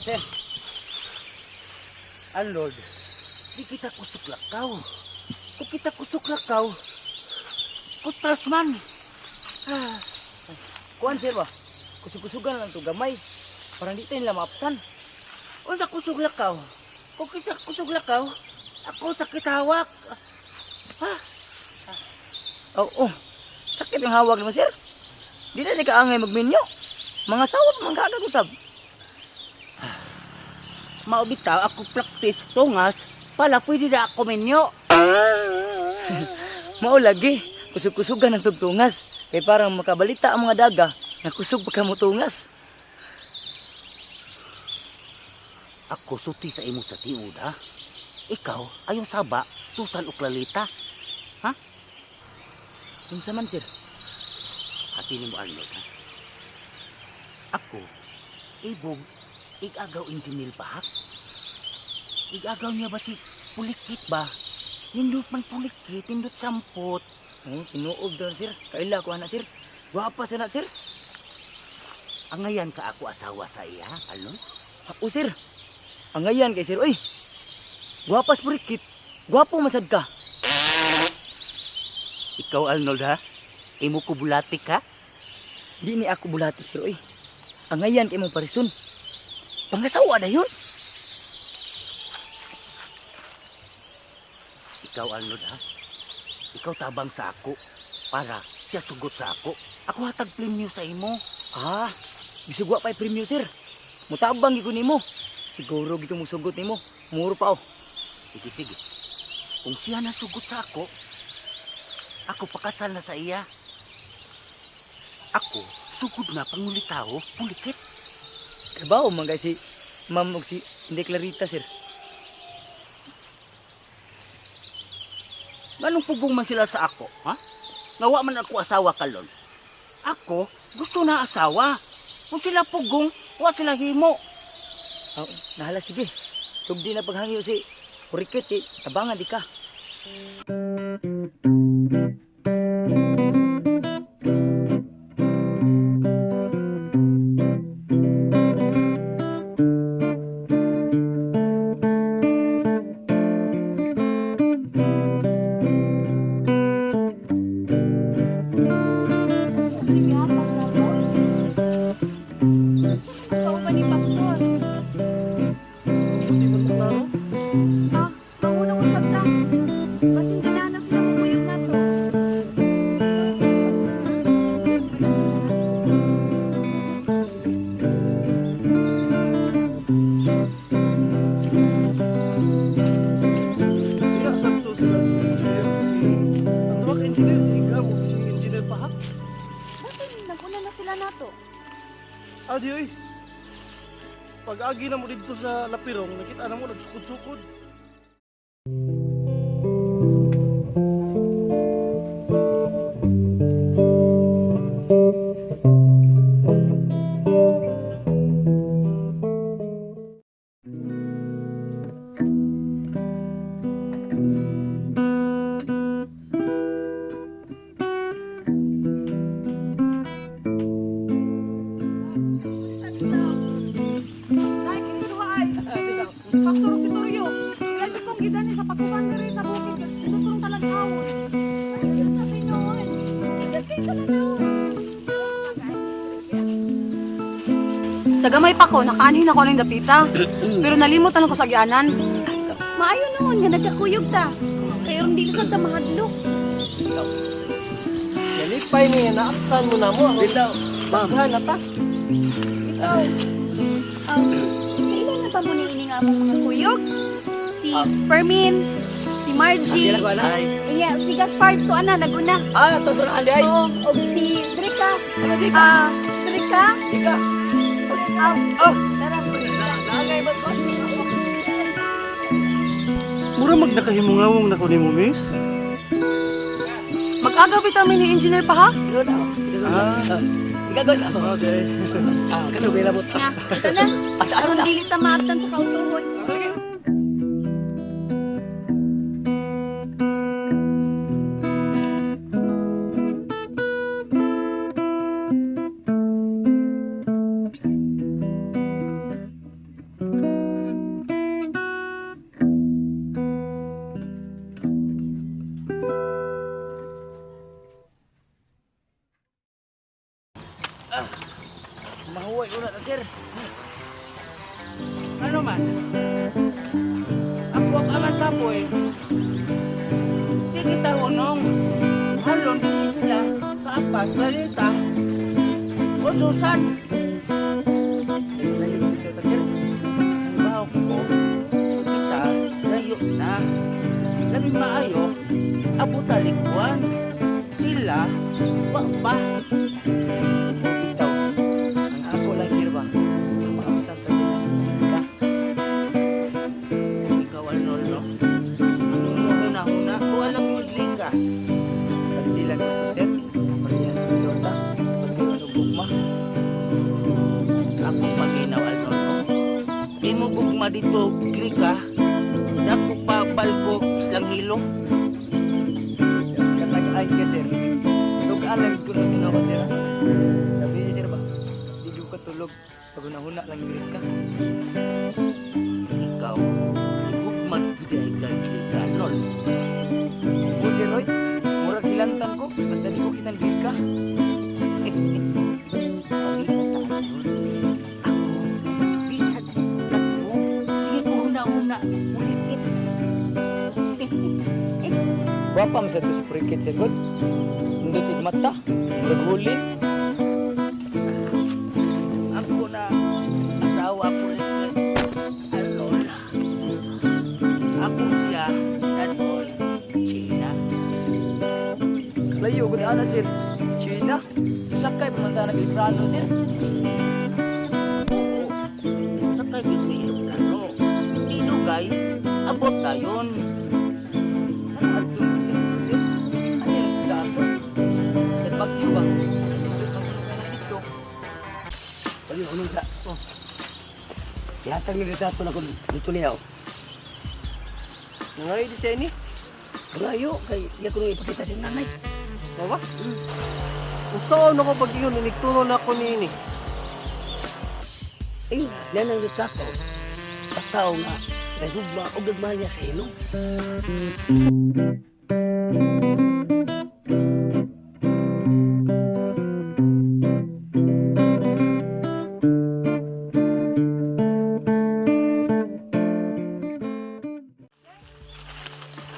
Sir. Arnold, di kita kusog lakaw. Kung kita kusog lakaw, kutas man. Ah, Kuan, sir ba? Kusog-kusugan lang to gamay. Parang di tayo nila maapsan. Unsa kusog lakaw? Kung kita kusog lakaw, ako sakit hawak. Ha? Oo. Oh, sakit ang hawag naman, sir. Di na ni kaangay magminyo. Mga sawa pa man kaagad usab. Mao bitaw ako practice tungas, pala pwede na ako minyo. Mao lagi, kusog-kusugan ang tugtungas. Kay parang makabalita ang mga daga nga kusog pa ka motungas. Ako suti sa imo sa tiud ha. Ikaw ayaw saba, susan o klalita. Unsa man, sir? Hati nimo Arnold ha. Ako ibog igagaw engineer bahak. Igagaw niya ba si pulikit ba? Nindot man pulikit, nindot sampot. Oh, tinuog daw, sir. Kaila ko ana, sir. Gwapa sa na, sir. Angayan ka ako asawa sa iya, Arnold? O, sir. Angayan kay sir, oy. Gwapas purikit. Gwapo masad ka. Ikaw Arnold ha? Imo ko bulatik ha? Di ni ako bulatik, sir, oy. Angayan kay mong parison. Pangasawa na yun. Ikaw Arnold ha? Ikaw tabang sa ako para siya sugot sa ako. Ako hatag premyo sa imo. Ah, bisugwa pa'y premyo, sir. Mutabang gyud ko nimo. Siguro gito mo sugot nimo. Muro pa oh. Sige, sige. Kung siya nasugot sa ako, ako pakasal na sa iya. Ako, sugod na pangulitaw, pulikit. Kabaw man kay si Ma'am og si Hindi Clarita, sir. Nganong pugong man sila sa ako, ha? Ngawa man ako asawa kalon. Ako, gusto na asawa. Kung sila pugong, wa sila himo. Oh, nahala sige. Sugdi na paghangyo si Purikit eh. Tabangan di ka. Kauban ni Pastor. Hindi ba ito klaro? Ah, maunang usab ta. Basin ganahan na sila mumuyog na to. Iya, sakto sila si engineer, si... Ang duha ka engineer, si Igam ug si engineer Pahak. Basin naguna na sila nato. Ah, di oy. Pag-agi na mo dito sa Lapirong, nakita na mo, nagsukod-sukod. Dahil kini duha ay. Pastor ug si Toryo. Wala jud kong gidani sa pagkuban diri sa bukid. Gusto kong talag-awon. Ay, yun sa Pinoy. Ikat kayo sa tanawon. Sa gamay pa ko, nakaanhin ako ng dapita. Pero nalimot na lang ko sa gianan. Maayo noon nga nagkakuyog ta. Kayo ron dili sa mahadlok. Nalipay niya, naaksan mo na mo. Bitaw, ma'am. Daghan na ta. Ikaw. Kailan na ba mo niini nga among mga kuyog? Si Fermin, si Margie, Dila ko ana. Unya, si Gaspar to ana naguna. Ah, to sa di ay. Oo, og si Drika. Ano di ka? Ah, Drika. Di ka. Ah, Oh, tara. naangay mas ko. Mura mag nakahimungawong na ko ni mo, miss. Mag-agaw vitamin ni Engineer pa ha? Ikaw na. Ah. Ikaw na. Okay. Ah, kano bela mo. Na, ito na. Asa Aron na. dili ta maabtan sa kautuhon. Sige. sir. Ano man? Ako ang aman kapoy. Di kita unong. Halon di sila kaapas balita. O Susan. Layo dito ta, sir. Ang bahok ko, kita layo na. Labing maayo, abutalikwan. Sila, wa pa. O bitaw. Ang ako lang, sir ba? Maabsan ta din. Ka. Ikaw, Arnold, no? Ang imo huna-huna, ko alam mo ka. Sagdi lang ako, sir. Parehas sa torta. Pati ano gugma. Ako paginaw, Arnold, no? Imo gugma dito, klika. Dako pa balko, islang hilo. Katag-ay ka, sir. Tugaan lang ko nung tinuod, sir. Ah. Sabi niya, sir ba? Di ko katulog. Pag hunahuna lang yun ka. Ikaw, gugma gid ay kay klika, Arnold. O, sir, oy. Murag hilantan ko. Basta di ko kitang ka. Pangita, Arnold. Ako, bisag ako. Sige ko huna-huna, ulitit. Gwapa man sa to si Purikit, sir, god. Hindi pigmata. Murag hulin. Ako na asawa ko ni Arnold. Ako siya, Arnold, China. Layo, gud ana, sir. China. Sakay, pumunta na Pilipino, sir. Oo, sakay gid may eroplano. Di dugay, abot tayon. Ano adto, sir? Sir? Ano yung sa ato? Sa Baguio ba? Dito. Pag unong sa... Oh. Ihatag ni retrato na ko dito niya. Oh. Nangayo di siya ini. Pangayo, kay iya ko nang ipakita sa nanay. Bawa? Unsaon ako pag-ingon, inigtuno na ako niini. Ay, nanang retrato sa tao nga nagugma o gagmahal niya sa ilong.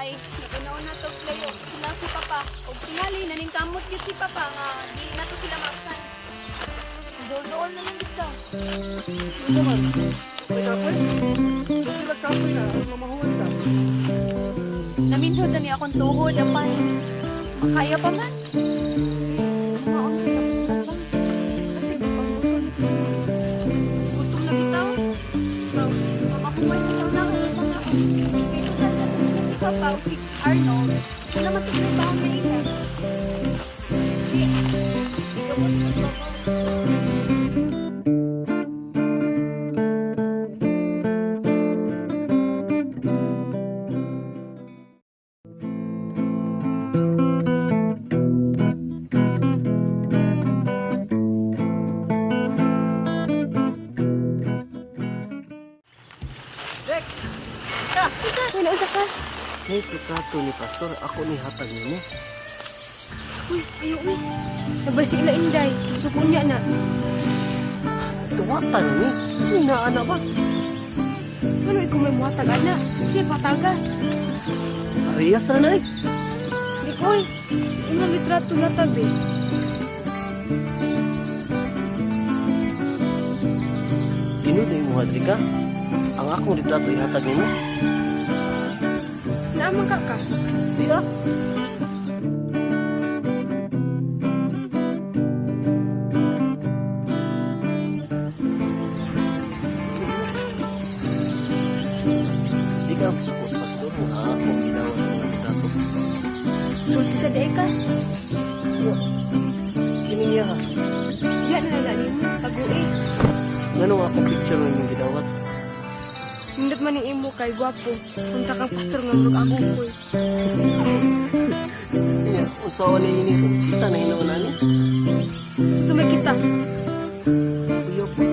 Ay, nagunaw na to layo. Sila si Papa. Og tingali naningkamot gyud si Papa nga dili na to sila maabsan. Dool-dool naman gid ta. Ano man? May kapoy? Kung sila kapoy na, ang mamahuan ta. Naminhod na ni akong tuhod apan makaya pa man. Maon na lang. Kasi pagbuson gutom na bitaw. So, mamahuman na sa una kay mga ako. Dito sa sa si Papa o si Arnold. Wala man sa trabaho na ina. Di, di ka mo sa trabaho. Wala usa ka. May retrato ni Pastor, ako ni hatag nimo. Uy, ayo uy. Nabasi ila inday. Suko niya na. Tuwatan ni. Sino na ba? Ano ikaw may muhatag ana? Siya pataga. Parehas ra na eh. Di uy. Imong litrato na tabi. Tinud na imo ka. Ang akong retrato ihatag nimo. Naamang ka ka. Di ah. Di ka suppose, Pastor, nga akong ginawa ng retrato. Sulti sa day ka. Kini niya ha. Diya na lang nimo. Pag-uwi. Ngano nga akong picture ng imong gidawat? Nindot man ni imo kay gwapo. Unta kang pastor nga murag agupoy. Niya, usawa ni ini kita na hinuon ani. Sumay kita. Uyo po.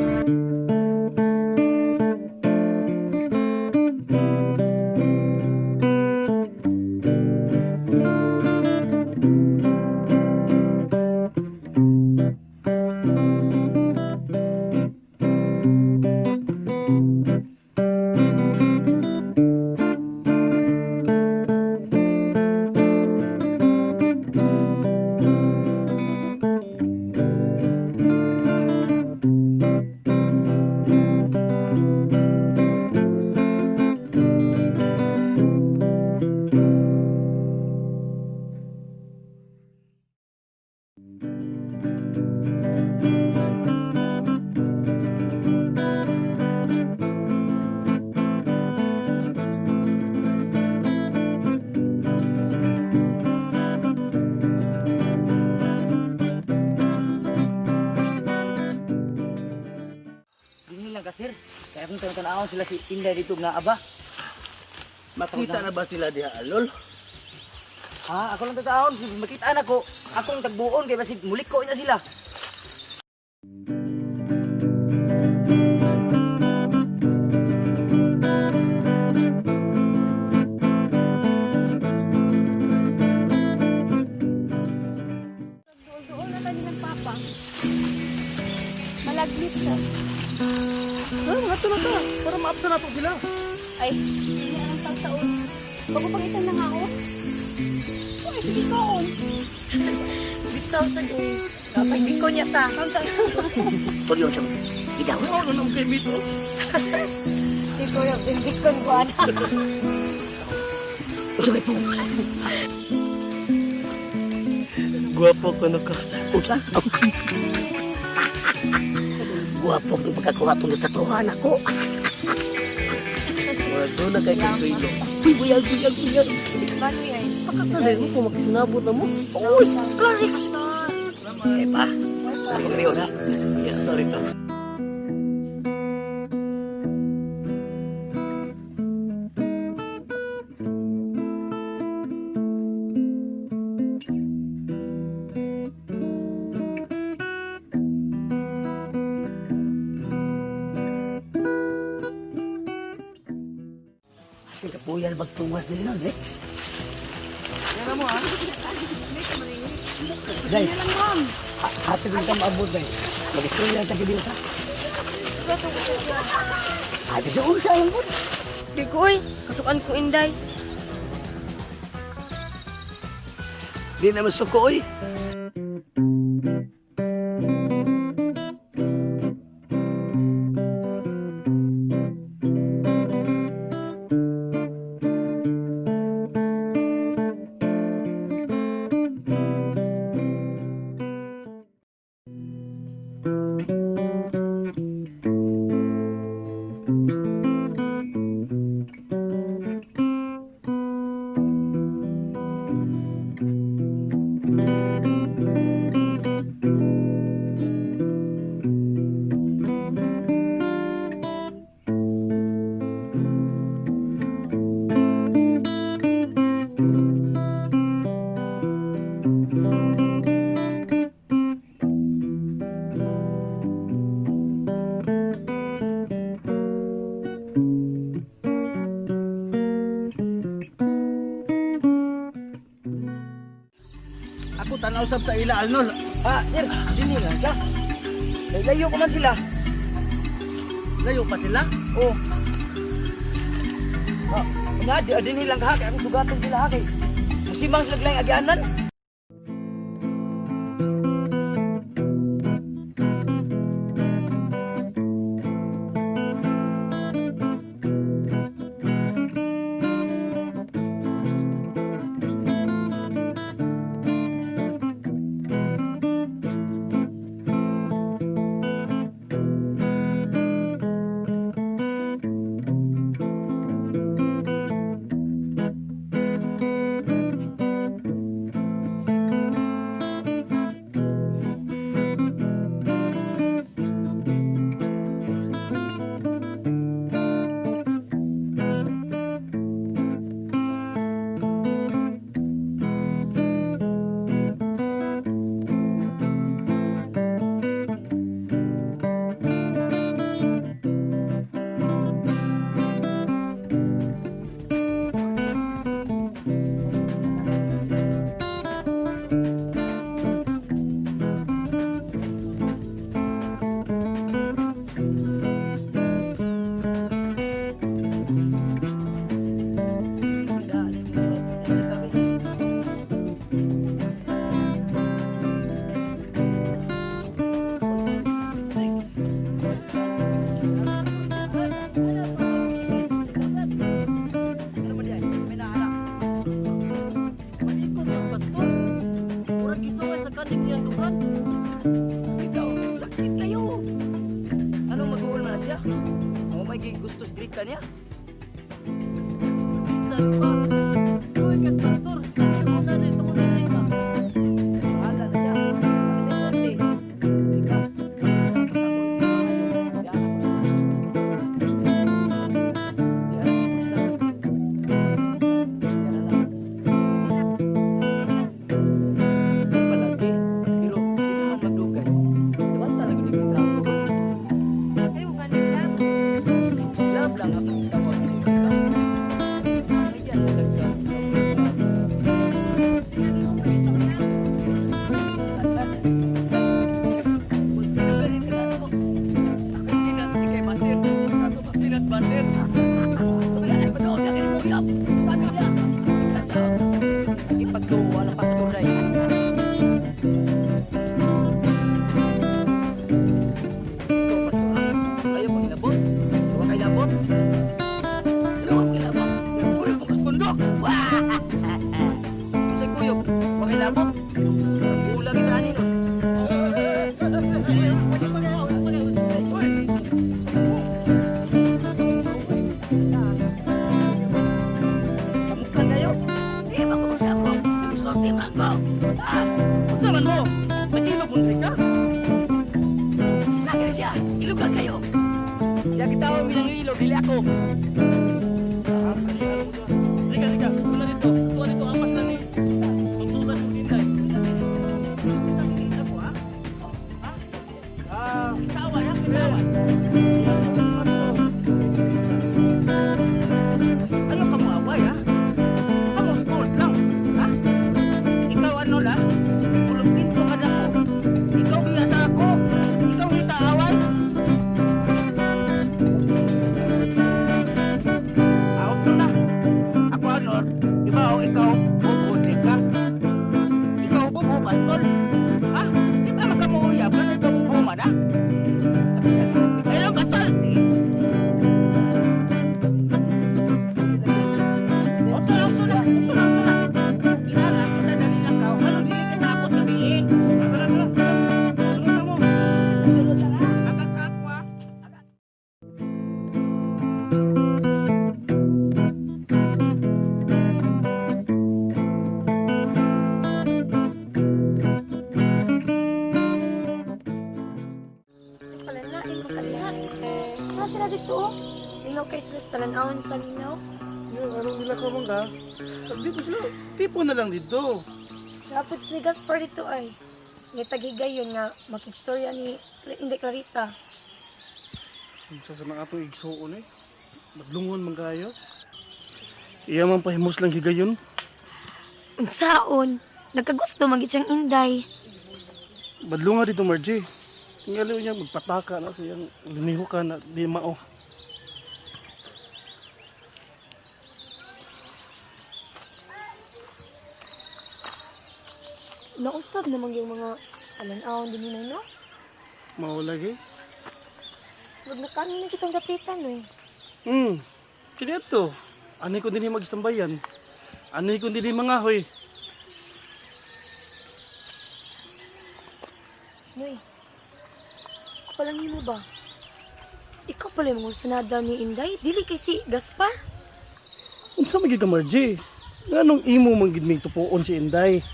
sir. Kaya kung tanawon sila si Inday dito nga aba. Makita na ba sila diha, Alol? Ha, ako lang tataon. Makita na ko. Akong tagbuon kay basig mulik ko na sila. Doon na tayo ng papa. Malaglit siya. Ah, mga na ta. Para maapsa na to sila. Ay, hindi anong tagtaon. Pagpapangitan na nga ako. Ay, sige kaon. Bitaw sa doon. Pagdi ko niya ta. Turyo siya. Idaw. Ano nang kay Mito? Hindi ko yung bindikon ko, anak. Usa kay po. Guwapo ko na ka. Unsa? Guwapo kang pagkakuha itong natatuhan ako. Murag doon na kay Consuelo. Uy, buyag, buyag, buyag. Bano yan? Pakasalay mo kung makisinabot na mo. Uy, Clarix! Eh pa, ako kayo na. Yeah, sorry to. Kasi kapuyal magtungas din nun, eh. Yan mo ha. Day, hati din ka maabot, day. Mag-istorya lang tayo dito. Ay, sa usa lang po. Di ko oy, kasukan ko Inday. Di naman suko, oy. Ako tanaw sab sa ila, Alnol. Ah, sir, dini lang siya. Layo ko man sila. Layo pa sila. Oh. Ah, nga, di, dini lang ka. Kaya akong sugaton sila ha. Kay, musimang sila lang agianan. Ano ba diay? May naala. Malikot ang pastor. Murag gisungay sa kaning niyang dukan. Ikaw, sakit kayo. Anong mag-uul man na siya? Ang may gusto street ka niya? Bisan pa. Uy, kas pastor, sa mo na dito ko diri ka. Bahala na siya. Sabi sa korte. Dili ka. Unsa man mo? Nagilog mo ka? Lagi na siya! Ilugan kayo! Siya kita ang bilang ilog, dili ako. Rika, Rika, tuna dito. Tuwa dito, apas na ni. Magsusan yung tinday. Ah, Tawa na, tawa. Ano ka mo away, ha? Kamu sport lang, ha? Ikaw ano la? Ulugin ko kada ko. Ikaw giya sa ako. Ikaw hitaaway. Aos to na. Ako ano, iba o ikaw, bubudli ka. Ikaw bubo, pastol. Ha? Di ba magkamuuyab ka na ikaw bubo man, ha? Hello, pastol! Oto lang, oto lang, oto lang, oto lang. Kailangan kita dali lang ka. Ano, dili ka takot gabi eh. Tara, tara, tara. Sunod na mo. Sunod na nga. Agad sa ako ah. Palalain makalihat. Nga sila dito oh. Lingaw kay sila sa talan-awon sa linaw. Yung anong nila ka bang ka? Sa dito sila, tipo na lang dito. Dapat si Gaspar dito ay. May taghigayon nga makigstorya ni Inday Clarita. Unsa sa mga atong igsuon eh. Madlungon man kayo. Iya man pahimos lang higayon. Unsaon? Nagkagusto man gid siyang Inday. Badlunga dito Margie. Tingali niya magpataka na siyang liniho ka na di mao. Nausab naman yung mga talan-awon din nila, no? Mao lagi. Wag na kami na kitang dapitan, eh. Kini to. Ani ko dinhi magsambayan. Ani ko dinhi mangahoy. Noy, palang mo ba? Ikaw pala yung mga sanada ni Inday. Dili kay si Gaspar. Unsa man gid ka Margie? Nganong imo man gid ming tupuon si Inday?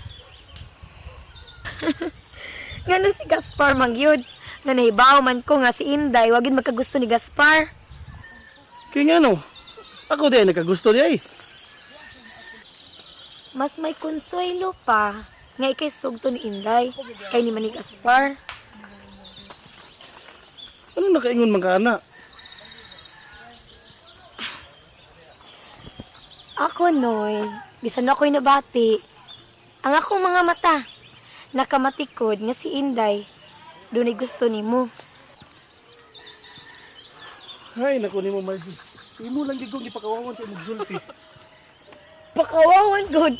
Ngano si Gaspar man gyud. Nga nahibaw man ko nga si Inday, wagin magkagusto ni Gaspar. Kay ngano? Ako di ay nakagusto di ay. Mas may konsuelo pa nga ikay sugto ni Inday kay ni man ni Gaspar. Ano nakaingon man ka ana? Ako, Noy, bisan ako'y nabati, ang akong mga mata, nakamatikod nga si Inday, dunay gusto nimo. Ay nako nimo Margie. Imo lang gid kong ipakawawan sa imong sulti. Pakawawan gud.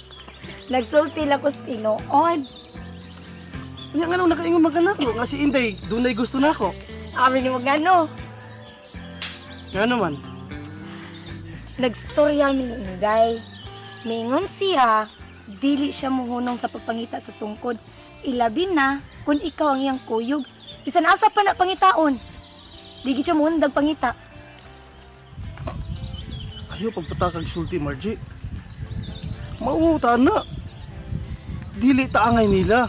Nagsulti lang ko sa tinuod. Nya ngano nakaingon man ka nako nga si Inday dunay gusto nako. Amin ni ano, Ngano man? Nagstorya mi ni Inday. Mingon siya, dili siya muhunong sa pagpangita sa sungkod. Ilabi na kung ikaw ang iyang kuyog. Bisan asa pa na pangitaon. Di gid siya muhundag pangita. Ayo pagpatakag sulti Margie. Mauwaw ta na. Dili ta angay nila.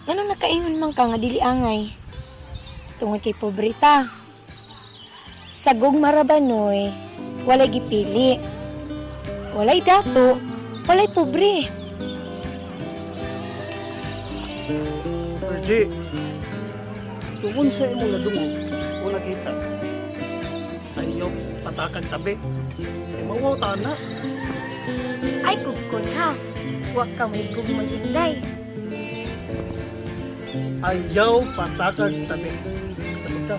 Ngano nakaingon man ka nga dili angay? Tungod kay pobreta. Sa Gugmarabanoy, walay gipili. Walay dato, walay pobre. Margie, tungkol sa imong nadungog o nakita, ayaw patakag tabi. Kay mauwaw ta na. Ay kugkon ha, huwag ka may mag-inday. Ayaw patakag tabi. Sabot ka.